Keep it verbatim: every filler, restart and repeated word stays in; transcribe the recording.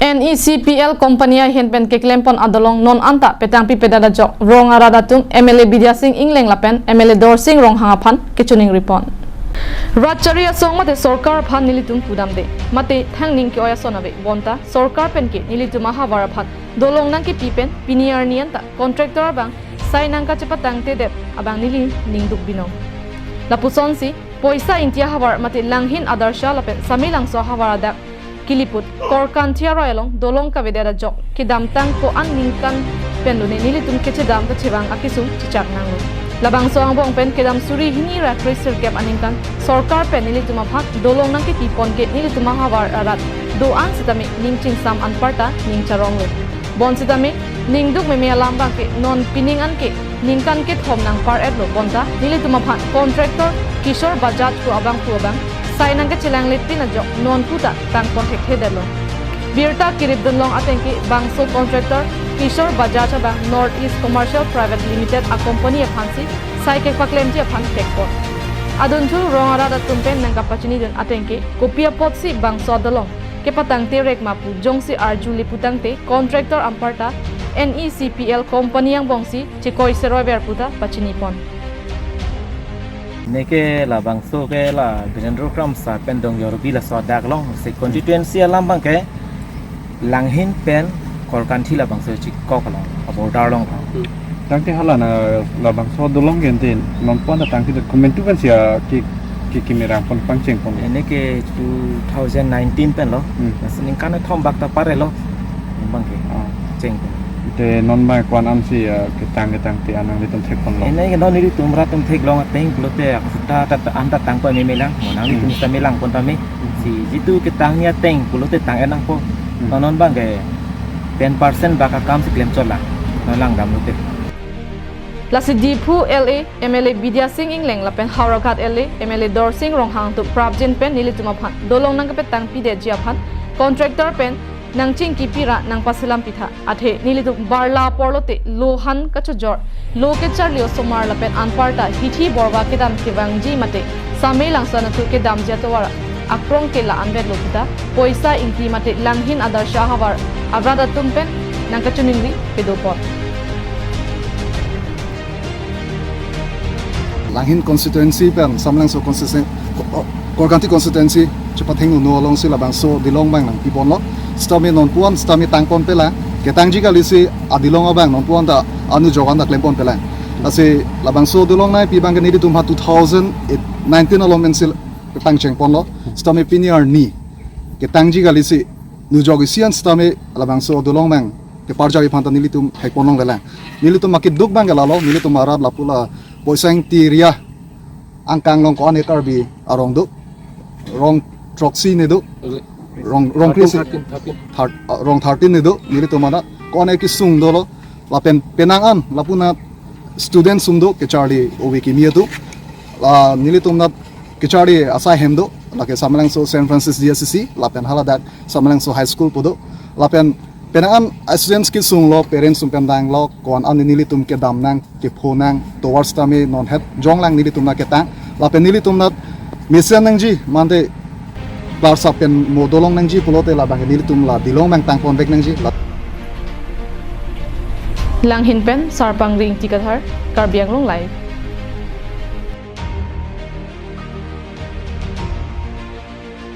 N E C P L company ahin pen keklempon adolong non anta petangpipedet ajok rong arat atum M L A Bidya Sing Engleng lapen M L A Dorsing Ronghang aphan kechoningripon. Rat chari asong mate sorkar aphan nelitum pudamde, mate thangning ke-oi ason ave, bonta sorkar pen ke nelitum ahavar aphan dolong nangkepi pen pini arni anta contractor abang sai nangkachepatangtedet abang neli ningduk binong. Lapusonsi poisa ingti ahavar mate Langhin Adarsha lapen Samelangso ahavar adak Kiliput Korkanthi aroi along dolong kavedet ajok kedamtang ko-an ningkan penlone nelitum kechedam ta chevang akesung chechak nanglo. Labangso angbong pen kedam suri hini ra kre sirkep aningkan sorkar pen nelitum aphan dolong nangkepipon ke nelitum ahavar arat do-an sitame ning chingsam anparta ning charonglo. Bonsitame ningduk meme alam abang ke non pining an ke ningkan kethom nangpar-etlo, bonta nelitum aphan contractor Kishore Bajaj pu abangphu abang sai nangkachelanglepin ajok non puta tangpon thekthedetlo. Birta kiripdunlong ateng ke bangso contractor Kishore Bajaj abang North East Commercial Private Limited a company aphansi sai kepaklemji aphan thekpon. Adunthu rong arat atum pen nangkapachinidun ateng ke kopi apotsi bangso adolong kepatangte rek ma pu jongsi arjule putangte contractor anparta N E C P L company angbongsi chekoi seroi ver puta pachinipon. Neke labangso ke la Birendra Kramsa pen Dongjorbi laso adak along, si constituency alam abang ke Langhin pen Korkanthi labangso chikok along, a border along. Hmm. Tangte hala na labangso dolong ke ante non pon ta tangte komantu pensi a ki, ki, kemerang pon pangchengpon. Neke two thousand nineteen penlo. Hmm. Lasi ningkan kethom bak ta parlo. Abang ke. Ah. Chengpon. Te non abang ko-an ansi, ah, ketang ketangte an nanglitum thekponlo. Neke non nelitum rat atum theklong ateng pulote akhuta ta, ta an ta tangpon memelang. Mo nanglitum Hmm. sitame langpon tame. Hmm. Si jitu ketangji ateng pulote tang-et nangpo. Hmm. Non non abang ke ten percent bak akamsi klemchotlang. Non langdam lote. Lasi Diphu L A M L A Bidya Sing Engleng lapen Howraghat L A M L A Dorsing Ronghang atum prapjin pen nelitum aphan dolong nangkepatangpidetji aphan contractor pen nangchingkipi ra nangpaselam pitha. Athe nelitum barla porlote lo han kachojor, lo kecharli osomar lapen anparta hithi borva kedam kevangji mate Samelangso anatthu kedamji atovar akrong ke la-an vetlo puta poisa ingti mate Langhin Adarsha ahavar arat atum pen nangkachoningri pedopon. Langhin constituency pen Samelangso constituency, Ko-, Korkanthi constituency chepathengno alongsi labangso dolong abang nangpiponlo. Sitame non pon sitame tangponpelang. Ketangji kalisi adolong abang non pon ta anujok an ta klemponpelang. Lasi labangso dolong nangpi abang ke nelitum ha two thousand nineteen along pensi pangchengponlo. Sitame pini arni ketangji kalisi nujok isi an sitame labangso dolong abang keparjap aphan ta nelitum thekponlonglelang. Nelitum akeduk abang ke lalo, nelitum arat lapu la poisa ingti ria angkang along ko-an e Karbi arong do, rong throksi ne do, rong, rong kre si, thirteen, thirteen. Thir-, ah, rong thirteen ne do, nelitum anat ko-an e kesung dolo, lapen penang an lapu anat student sum do, kecharli ove kimi atum, la nelitum anat kecharli asai hem do, lake Samelangso Saint Francis D S C C, lapen haladak Samelangso High School pu do, lapen penang an students kesunglo, parents sum pen danglo, ko-an an nelitum kedam nang, kepho nang, tovar sitame non het jonglang nelitum anat ketang, lapen nelitum anat mesen nangji, mante klarsap pen mo dolong nangji pulote labang nelitum la dolong abang tangponvek nangji, la. Langhin pen Sarpang Ring Tikathar, Karbi Anglong Live.